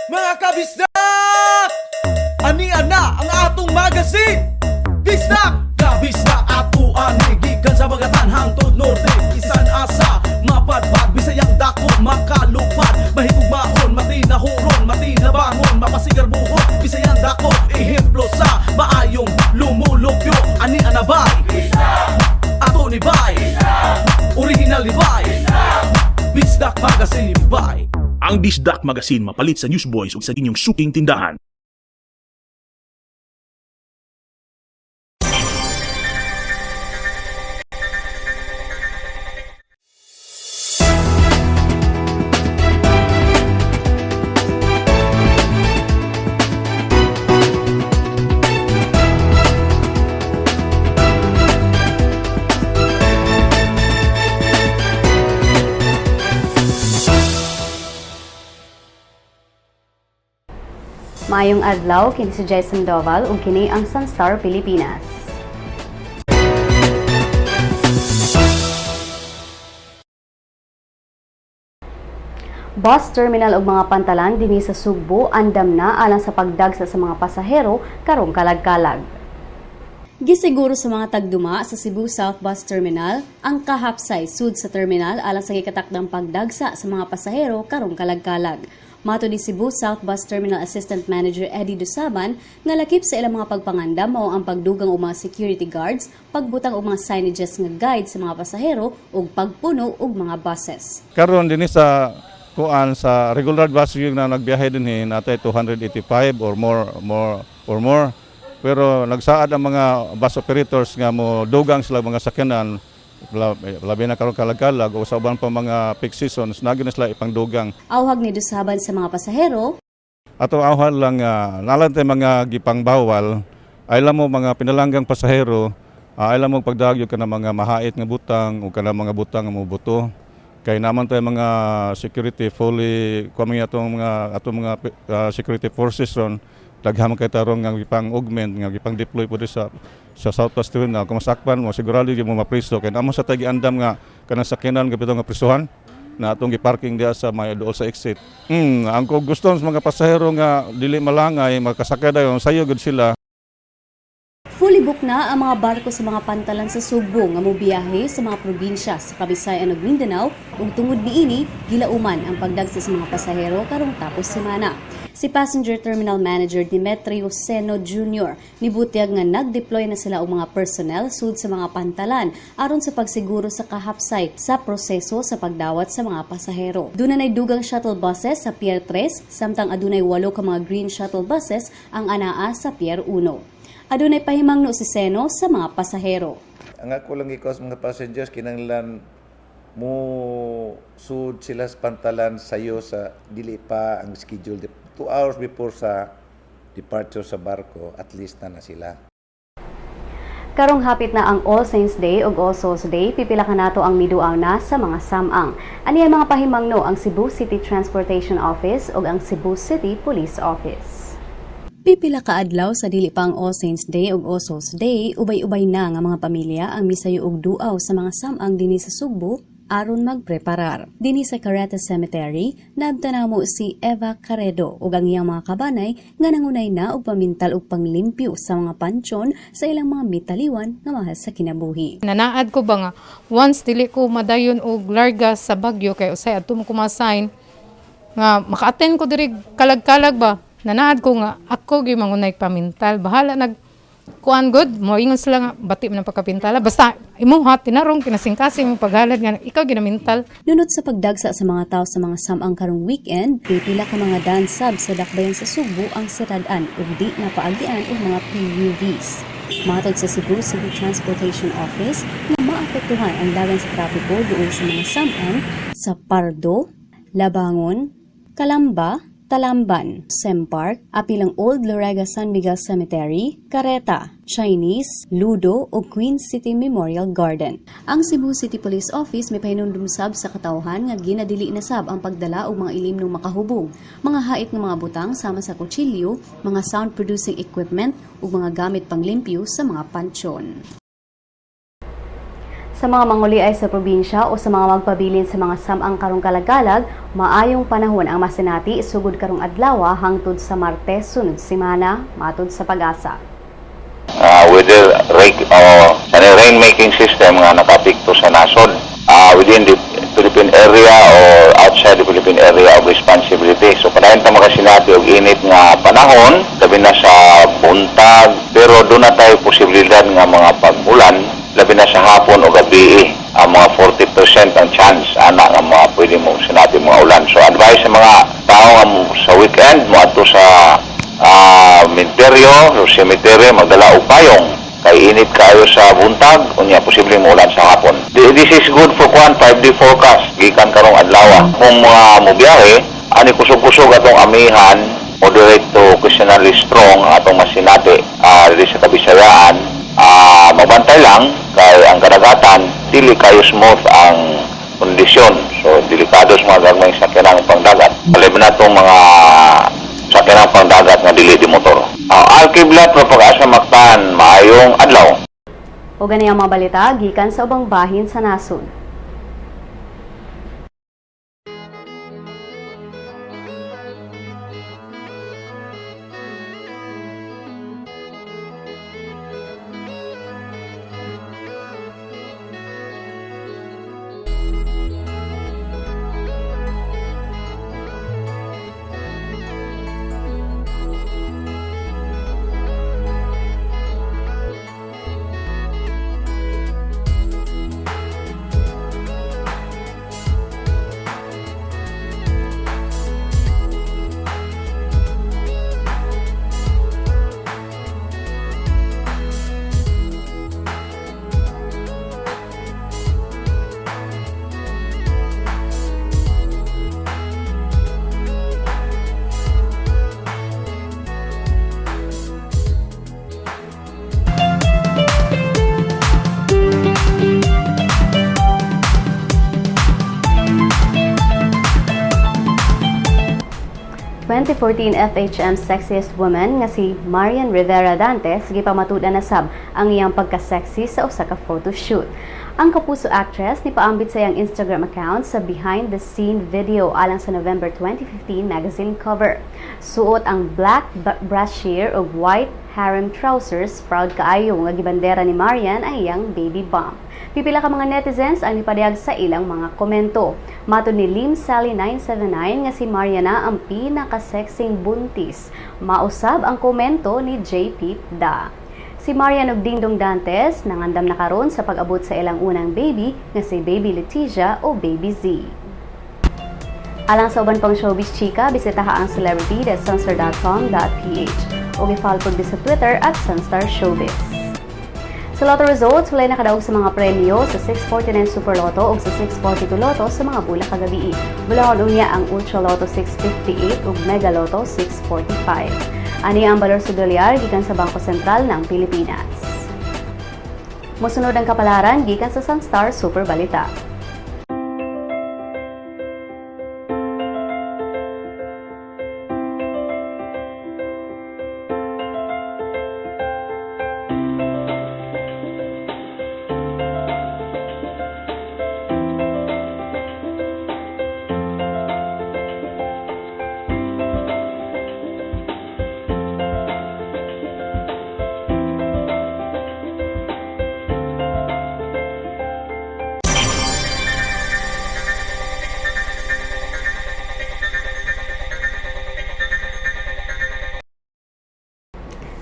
Mga kabisdak! Ania na ang atong magazine! Bisdak! Kabisdak ato ani gikan sa Bagatan hangtod Norte, isan asa mapadpad, Bisayang dako makalupad, mahigugmaon, matinahuron, matinabangon, mapasigarbuhon, Bisayang dako ehemplo sa maayong lumulupyo. Ani anabay ato ni bay, original ni bay, Bisdak Magazine bay. Ang Bisdak Magazine mapalit sa Newsboys ug sa inyong suking tindahan. Maayong adlaw, kini si Jai Sandoval ug kini ang Sunstar Pilipinas. Bus terminal ug mga pantalan dinhi sa Sugbo andam na alang sa pagdagsa sa mga pasahero karong kalag-kalag. Gisiguro sa mga tagduma sa Cebu South Bus Terminal ang kahapsay sud sa terminal alang sa gikatakdang pagdagsa sa mga pasahero karong kalag-kalag. Mato ni Cebu South Bus Terminal Assistant Manager Eddie Dusaban nga lakip sa ilang mga pagpangandam mao ang pagdugang og mga security guards, pagbutang og mga signages nga guide sa mga pasahero ug pagpuno og mga buses. Karon dinhi sa kuan sa regular bus yung na nagbiyahe dinhi natay 285 or more. Pero nagsaad ang mga bus operators nga mo dugang sila mga sakyanan, labi na karon kalag-kalag o sa uban pa mga peak seasons, nagi na sila ipangdugang. Awhag ni Dusaban sa mga pasahero Ato awhan lang nalan tay mga gipangbawal, ay lang mo mga pinalanggang pasahero, ay lang mo pagdagyo ka ng mga mahait nga butang o ka mga butang nga mobuto. Kay naman tay mga security fully kami atong mga security forces ron, daghan man kay tarong nga gipang-augment nga gipang-deploy po sa Southwest Terminal. Kung masakpan mo, sigurado gyud mo mapriso kay namo sa tay giandam nga kanang sakyanan gabito nga prisuhan na atong giparking diha sa may dool sa exit. Ang kung gusto sa mga pasahero nga dili malangay, makasakay dayon, sayo gud sila. Fully booked na ang mga barko sa mga pantalan sa Sugbo nga mobiyahe sa mga probinsya sa Kabisayan ug Mindanao ug tungod niini gilauman ang pagdagsa sa mga pasahero karong tapos semana. Si Passenger Terminal Manager Demetrio Seno Jr. nibutyag nga nag-deploy na sila og mga personnel sud sa mga pantalan aron sa pagsiguro sa kahapsay sa proseso sa pagdawat sa mga pasahero. Dunay dugang shuttle buses sa Pier 3 samtang adunay 8 ka mga green shuttle buses ang anaa sa Pier 1. Adunay pahimangno si Seno sa mga pasahero. Ang ako lang ikaw sa mga passengers, kinanglan mo sud sila sa pantalan sayo sa dili pa ang schedule. 2 hours before sa departure sa barko, at least na na sila. Karong hapit na ang All Saints Day ug All Souls Day, pipila kanato ang miduaw na sa mga samang. Ani ang mga pahimangno ang Cebu City Transportation Office ug ang Cebu City Police Office. Pipila ka adlaw sa dili pa ang All Saints Day ug All Souls Day, ubay-ubay na nga mga pamilya ang misayo og duaw sa mga samang dinhi sa Sugbo aron magpreparar. Dinhi sa Carreta Cemetery, naabtan namo si Eva Caredo ug ang iyang mga kabanay nga nangunay na og pamintal og panglimpyo sa mga pansyon sa ilang mga mitaliwan nga mahal sa kinabuhi. Nanaad ko ba nga once dili ko madayon og larga sa Bagyo kay usay adto mo kumasign nga maka-attend ko diri kalag-kalag ba. Nanaad ko nga ako gyud mangunay pamintal. Bahala nag kuan good mo ingon sila nga bati man ang pagkapintala, basta imuha tinarong kinasingkasing mo paghalad nga ikaw ginamintal. Nunot sa pagdagsa sa mga tao sa mga samang karong weekend, pipila ka mga dansab sa dakbayan sa Sugbo ang sirad-an ug di napaagian og mga PUVs. Matod sa Cebu City Transportation Office na maapektuhan ang dagan sa trapiko duol sa mga samang sa Pardo, Labangon, Calamba, Talamban, Sempark, apil ang Old Lorega San Miguel Cemetery, Careta, Chinese, Ludo o Queen City Memorial Garden. Ang Cebu City Police Office may pahinumdum sab sa katawhan nga ginadili na sab ang pagdala og mga ilimnong makahubog, mga hait nga mga butang sama sa kutsilyo, mga sound producing equipment ug mga gamit panglimpyo sa mga pansyon. Sa mga manguliay sa probinsya o sa mga magpabilin sa mga samang karong kalagalag, maayong panahon ang masinati sugod karong adlaw hangtod sa Martes sunod semana, matud sa PAGASA. Weather rake o rain making system nga nakaapekto sa nasod within the Philippine area or outside the Philippine area of responsibility. So padayon ta makasinati og init nga panahon, labi na sa buntag, pero duna tay posibilidad nga mga pag-ulan labi na sa hapon o gabi, ang mga 40% ang chance ana nga mga pwede mo sinati mga ulan. So advice sa mga tao nga sa weekend mo adto sa minteryo o cemetery, magdala og payong kay init kaayo sa buntag, unya posible mo ulan sa hapon. This is good for kwan 5-day forecast gikan karong adlaw. Kung mga mobiyahe ani, kusog-kusog atong amihan, moderate to occasionally strong atong masinati diri sa Kabisayaan. Mabantay lang kay ang kadagatan dili kayo smooth ang kondisyon. So delikado sa mga gagmayng sakyanang pangdagat. Palib na itong mga sakyanang pangdagat nga dili di motor. Alkiblat pro PAGASA Mactan, maayong adlaw. O gani ang mga balita gikan sa ubang bahin sa nasod. 2014 FHM Sexiest Woman nga si Marian Rivera Dantes gipamatud-an na sab ang iyang pagka-sexy sa usa ka photoshoot. Ang Kapuso actress ni paambit sa iyang Instagram account sa behind the scene video alang sa November 2015 magazine cover. Suot ang black brasier ug white harem trousers, proud kaayo nga gibandera ni Marian ang iyang baby bump. Pipila ka mga netizens ang nipadayag sa ilang mga komento. Matod ni Lim Sally 979 nga si Mariana ang pinaka-sexing buntis. Mausab ang komento ni JP Da. Si Marian ug Dingdong Dantes nangandam na karon sa pag-abot sa ilang unang baby nga si Baby Leticia o Baby Z. Alang sa uban pang showbiz chika, bisitaha ang celebrity.sunstar.com.ph o i-follow pod sa Twitter @SunstarShowbiz. Sa Lotto results, walay nakadaog sa mga premyo sa 649 Super Lotto o sa 642 Lotto sa mga bula kagabi. Bulahon unya ang Ultra Lotto 658 ug Mega Lotto 645. Ani ang balor sa dolyar gikan sa Bangko Sentral ng Pilipinas. Mosunod ang kapalaran gikan sa Sunstar Super Balita.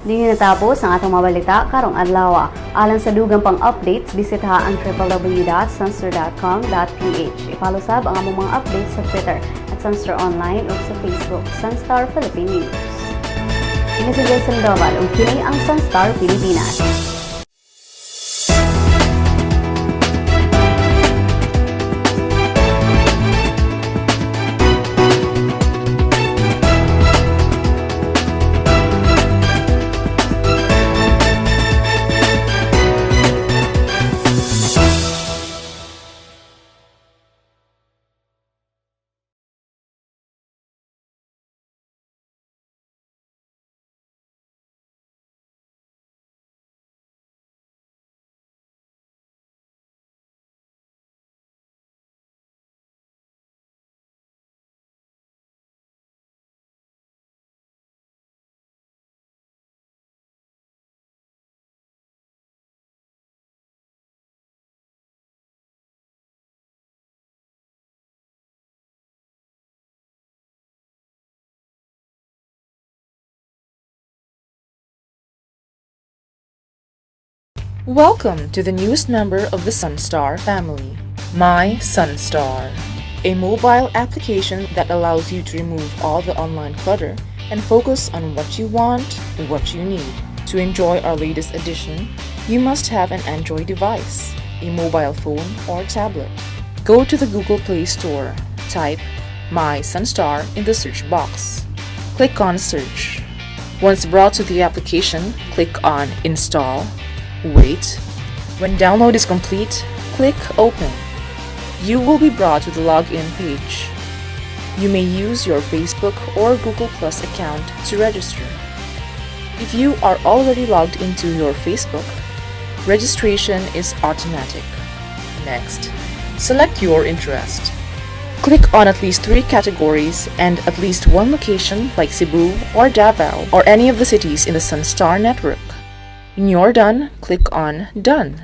Dini natapos ang atong mabalita karong adlaw. Alang sa dugang pang updates, bisitaha ang www.sunstar.com.ph. I-follow sab ang among mga updates sa Twitter @SunstarOnline o sa Facebook, Sunstar Philippine News. Kini si Jason Doval ug kini ang Sunstar Pilipinas. Welcome to the newest member of the Sunstar family, My Sunstar, a mobile application that allows you to remove all the online clutter and focus on what you want, what you need. To enjoy our latest edition, you must have an Android device, a mobile phone or tablet. Go to the Google Play Store, type My Sunstar in the search box. Click on Search. Once brought to the application, click on Install. Wait. When download is complete, click Open. You will be brought to the login page. You may use your Facebook or Google Plus account to register. If you are already logged into your Facebook, registration is automatic. Next, select your interest. Click on at least three categories and at least one location like Cebu or Davao or any of the cities in the Sunstar network. When you're done, click on Done.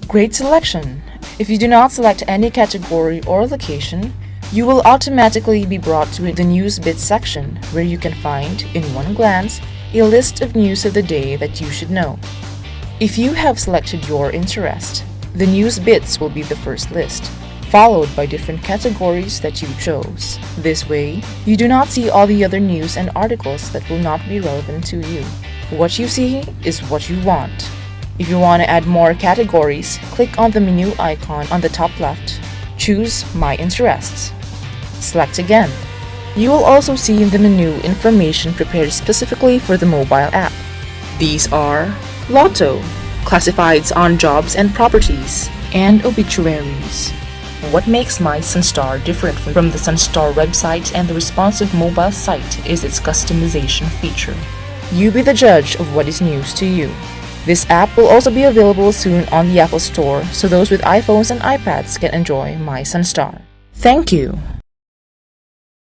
Great selection! If you do not select any category or location, you will automatically be brought to the News Bits section where you can find, in one glance, a list of news of the day that you should know. If you have selected your interest, the News Bits will be the first list, followed by different categories that you chose. This way, you do not see all the other news and articles that will not be relevant to you. What you see is what you want. If you want to add more categories, click on the menu icon on the top left. Choose My Interests. Select again. You will also see in the menu information prepared specifically for the mobile app. These are Lotto, classifieds on jobs and properties, and obituaries. What makes My Sunstar different from the Sunstar website and the responsive mobile site is its customization feature. You be the judge of what is news to you. This app will also be available soon on the Apple Store so those with iPhones and iPads can enjoy My Sunstar. Thank you.